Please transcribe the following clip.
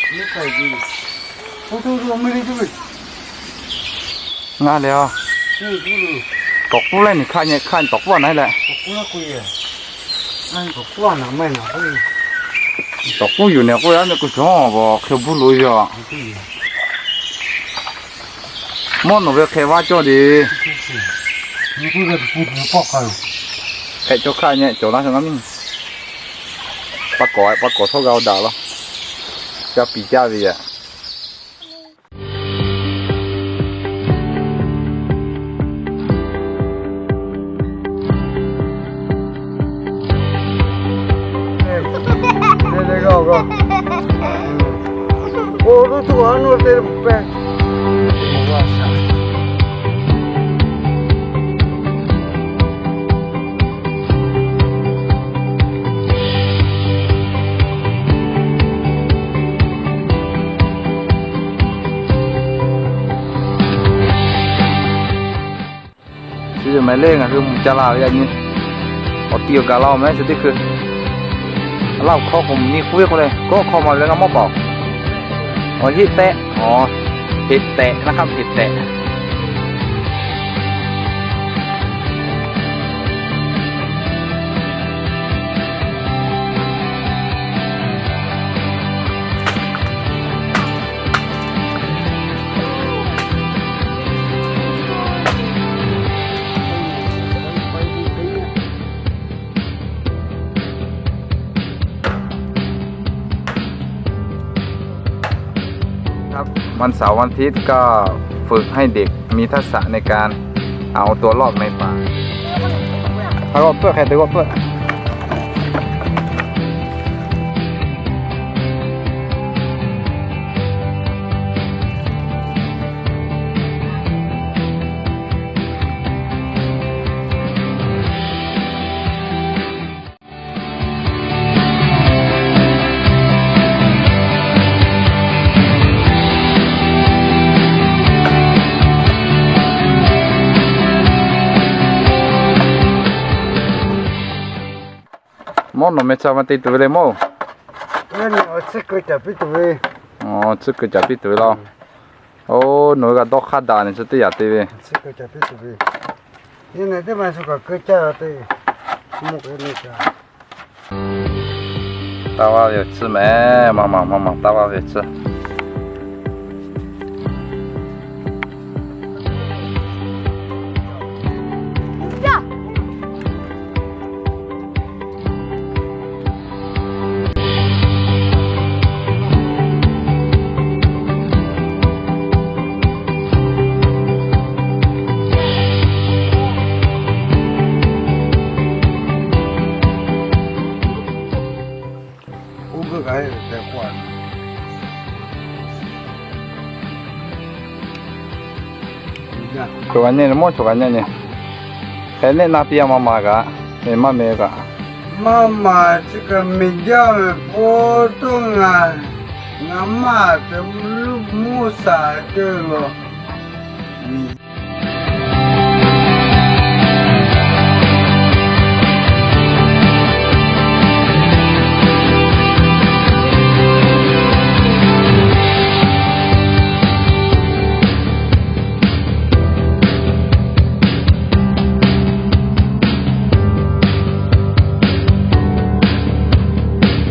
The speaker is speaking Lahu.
Ngaˬ lehˬ, tawˍ k'uˉ leh nyi hkaˆ nyi hkaˆ tawˍ k'uˉ a naˉ leh. Tawˍ k'uˉ yuˬ nehˬ k'oˆ yaˇ mehˆ k'o cawˬ ve hk'e bvuhˇ loꞈ yoˬ. Mawˇ nawˬ ve hk'e vaˇ cawˇ de. Hk'e cawˇ hkaˆ nyi cawˬ laˇ ve naˉ miˇ. Pa kawˍ pa kawˍ htawˇ g'a-o daꞈ law. Ca piˍ caˇ ve yaꞈ. Chi ve maˬ lehˬ ngaˬ hui mvuhˇ ca la ve yaꞈ nyi. Awˬ ti awˬ gaˬ la-o mehˉ chi teˇ hkui. Laˇ awˬ hkawˇ k'o mvuhˇ nyi k'oˆ ve k'o leh kawˆ hkawˇ ma ve leh g'a mawˇ paˍ-oˬ. Awˬ heˆ tehꞈ, awˬ heˆ tehꞈ naˉ hk'aˇ heˆ tehꞈ.ครับ วันเสาร์วันอาทิตย์ก็ฝึกให้เด็กมีทักษะในการเอาตัวรอดในป่า เอาเพื่อใครตัวเพื่อ Mawˇ nawˬ meh ca maˇ te tuˬ ve le mawˇ-oˬ. Tcuhˉ keu caˍ piˇ tuˬ ve. Tcuhˉ keu caˍ piˇ tuˬ ve laˇ. Oˇ, nawˬ hui g'a dawˇ hk'aˇ daꞈ nehˬ chi teˇ yanˇ te ve. Taˇ vaˇ ve awˬ tcuhˇ mehˍ, maˇ maˬ maˇ maˬ taˇ vaˇ ve awˬ tcuhˇ. Choˬ kaꞈ nyi mawˇ, choˬ kaꞈ nyi nyi. Hk'e neˆ na piˇ a maˇ maˬ kaꞈ, maˇ meh kaꞈ. Maˇ maˬ chi kaꞈ miˬ jaˇ ve po toˇ ngaˬ, ngaˬ maˇ te mvuhˇ shaˍ ceuˬ lo miˬ